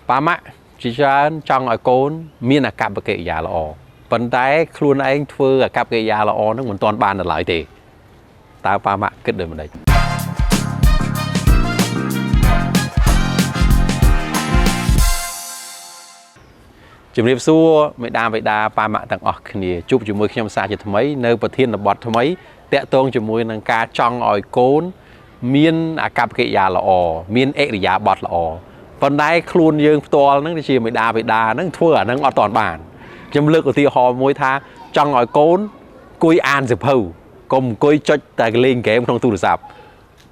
ប៉ាម៉ាក់ជាច្រើនចង់ឲ្យកូន មានអាកប្បកិរិយាល្អប៉ុន្តែខ្លួនឯងធ្វើអាកប្បកិរិយាល្អនឹងមិនទាន់បានដល់ឡើយទេតើប៉ាម៉ាក់គិតដូចម្ដេចជំរាបសួរមេដាបេដាប៉ាម៉ាក់ទាំងអស់គ្នាជួបជាមួយខ្ញុំសាជាថ្មីនៅប្រធានបទថ្មីតាក់ទងជាមួយនឹងការចង់ឲ្យកូន មានអាកប្បកិរិយាល្អមានអិរិយាបថល្អប៉ុន្តែខ្លួនយើងផ្ទាល់ហ្នឹងជាមេដាបេដាហ្នឹងធ្វើអាហ្នឹងអត់តាន់បានខ្ញុំលើកឧទាហរណ៍មួយថាចង់ឲ្យកូនអង្គុយអានសៀវភៅកុំអង្គុយចុចតែលេងហ្គេមក្នុងទូរស័ព្ទ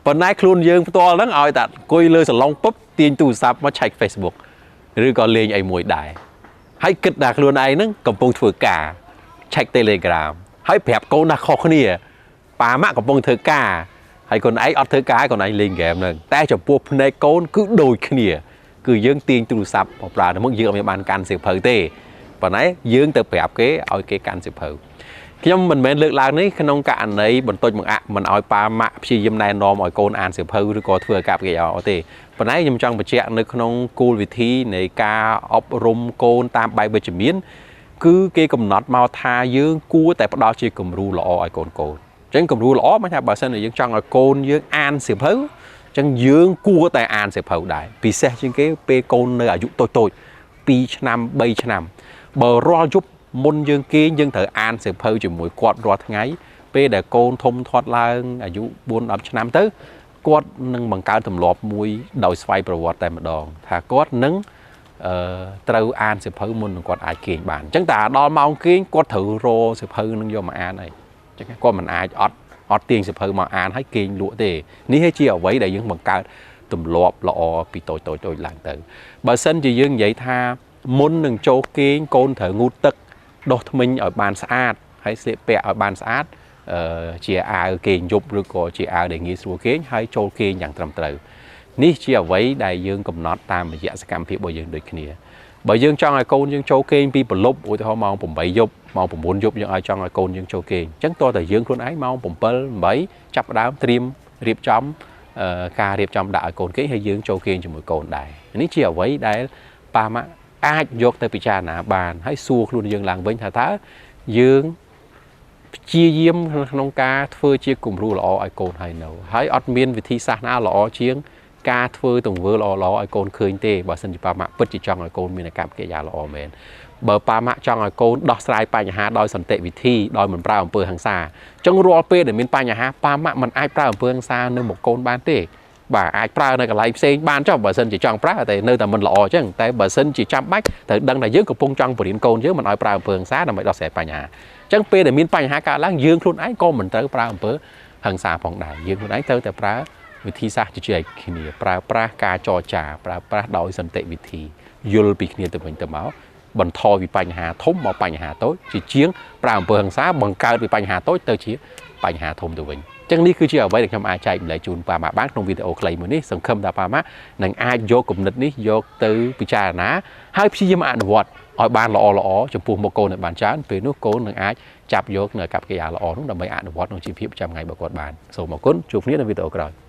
ប៉ុន្តែខ្លួនយើងផ្ទាល់ហ្នឹងឲ្យតែអង្គុយលើសាឡុងពុបទាញទូរស័ព្ទមកឆែក Facebook ឬក៏លេងអីមួយដែរហើយគិតថាខ្លួនឯងហ្នឹងកំពុងធ្វើការឆែក Telegram ហើយប្រាប់កូនថាខុសគ្នាប៉ាម៉ាក់កំពុងធ្វើការហើយខ្លួនឯងអត់ធ្វើការខ្លួនឯងលេងហ្គេមហ្នឹងតែចំពោះភ្នែកកូនគឺដូចគ្នាគឺយើងទាញទូរស័ព្ទមកប្រើទៅមុខយើងអត់មានបានកាន់សៀវភៅទេប៉ុន្តែយើងទៅប្រាប់គេឲ្យគេកាន់សៀវភៅខ្ញុំមិនមែនលើកឡើងនេះក្នុងករណីបន្តិចបង្អាក់មិនឲ្យប៉ាម៉ាក់ព្យាយាមណែនាំឲ្យកូនអានសៀវភៅឬក៏ធ្វើអាកប្បកិរិយាអត់ទេប៉ុន្តែខ្ញុំចង់បញ្ជាក់នៅក្នុងគោលវិធីនៃការអប់រំកូនតាមបែបវិជ្ជមានគឺគេកំណត់មកថាយើងគួរតែផ្ដល់ជាគំរូល្អឲ្យកូនកូនអញ្ចឹងគំរូល្អមិនថាបើសិនជាយើងចង់ឲ្យកូនយើងអានសៀវភៅអញ្ចឹងយើងគួរតែអានសៀវភៅដែរពិសេសជាងគេពេលកូននៅអាយុតូចៗ2ឆ្នាំ3ឆ្នាំបើរាល់យប់មុនយើងគេងយើងត្រូវអានសៀវភៅជាមួយគាត់រាល់ថ្ងៃពេលដែលកូនធំធាត់ឡើងអាយុ4 10ឆ្នាំទៅគាត់នឹងបង្កើតទម្លាប់មួយដោយស្វ័យប្រវត្តិតែម្ដងថាគាត់នឹងត្រូវអានសៀវភៅមុននឹងគាត់អាចគេងបានអញ្ចឹងតែដល់ម៉ោងគេងគាត់ត្រូវរកសៀវភៅនឹងយកមកអានហើយអញ្ចឹងគាត់មិនអាចអត់ទាញសៀវភៅមកអានហើយគេងលក់ទេនេះជាអ្វីដែលយើងបង្កើតទម្លាប់ល្អពីតូចតូចឡើងទៅបើសិនជាយើងនិយាយថាមុននឹងចូលគេងកូនត្រូវងូតទឹកដុសធ្មេញឲ្យបានស្អាតហើយស្លៀកពាក់ឲ្យបានស្អាតជាអាវគេងយប់ឬក៏ជាអាវដែលងាយស្រួលគេងហើយចូលគេងយ៉ាងត្រឹមត្រូវនេះជាអ្វីដែលយើងកំណត់តាមរយៈសកម្មភាពរបស់យើងដូចគ្នាបើយើងចង់ឲ្យកូនយើងចូលគេងពីព្រលប់ឧទាហរណ៍ម៉ោង8យប់ម៉ោង9យប់យើងឲ្យចង់ឲ្យកូនយើងចូលគេងអញ្ចឹងតើតែយើងខ្លួនឯងម៉ោង7 8ចាប់ផ្ដើមត្រៀមរៀបចំការរៀបចំដាក់ឲ្យកូនគេងហើយយើងចូលគេងជាមួយកូនដែរនេះជាអ្វីដែលប៉ាម៉ាក់អាចយកទៅពិចារណាបានហើយសួរខ្លួនយើងឡើងវិញថាតើយើងព្យាយាមក្នុងការធ្វើជាគំរូល្អឲ្យកូនហើយនៅហើយអត់មានវិធីសាស្ត្រណាល្អជាងការធ្វើទង្វើល្អៗឲ្យកូនឃើញទេបើសិនជាប៉ាម៉ាក់ពិតជាចង់ឲ្យកូនមានអាកប្បកិរិយាល្អមែនបើប៉ាម៉ាក់ចង់ឲ្យកូនដោះស្រាយបញ្ហាដោយសន្តិវិធីដោយមិនប្រើអំពើហិង្សាអញ្ចឹងរាល់ពេលដែលមានបញ្ហាប៉ាម៉ាក់មិនអាចប្រើអំពើហិង្សានៅមុខកូនបានទេបាទអាចប្រើនៅកន្លែងផ្សេងបានចុះបើសិនជាចង់ប្រើតែនៅតែមិនល្អអញ្ចឹងតែបើសិនជាចាំបាច់ត្រូវដឹងថាយើងកំពុងចង់បរៀនកូនយើងមិនឲ្យប្រើអំពើហិង្សាដើម្បីដោះស្រាយបញ្ហាអញ្ចឹងពេលដែលមានបញ្ហាកើតឡើងយើងខ្លួនឯងក៏មិនត្រូវប្រើអំពើហិង្សាផងដែរយើងខ្លួនឯងត្រូវតែប្រើវិធីសាស្ត្រជជែកគ្នាប្រើប្រាស់ការចរចាប្រើប្រាស់ដោយសន្តិវិធីយល់ពីគ្នាទៅវិញទៅមកបន្ថយពីបញ្ហាធំមកបញ្ហាតូចជាជាងប្រើអំពើហិង្សាបង្កើតពីបញ្ហាតូចទៅជាបញ្ហាធំទៅវិញចឹងនេះគឺជាអ្វីដែលខ្ញុំអាចចែកម្លែកជូនប៉ាម៉ាក់បានក្នុងវីដេអូខ្លីមួយនេះសង្ឃឹមថាប៉ាម៉ាក់នឹងអាចយកគំនិតនេះយកទៅពិចារណាហើយព្យាយាមអនុវត្តឲ្យបានល្អល្អចំពោះមុខកូនឲ្យបានច្រើនពេលនោះកូននឹងអាចចាប់យកនៅអាកប្បកិរិយាល្អនោះដើម្បីអនុវត្តក្នុងជីវភាពប្រចាំថ្ងៃរបស់គាត់បានសូមអរគុណជួបគ្នានៅវីដេអូក្រោយ។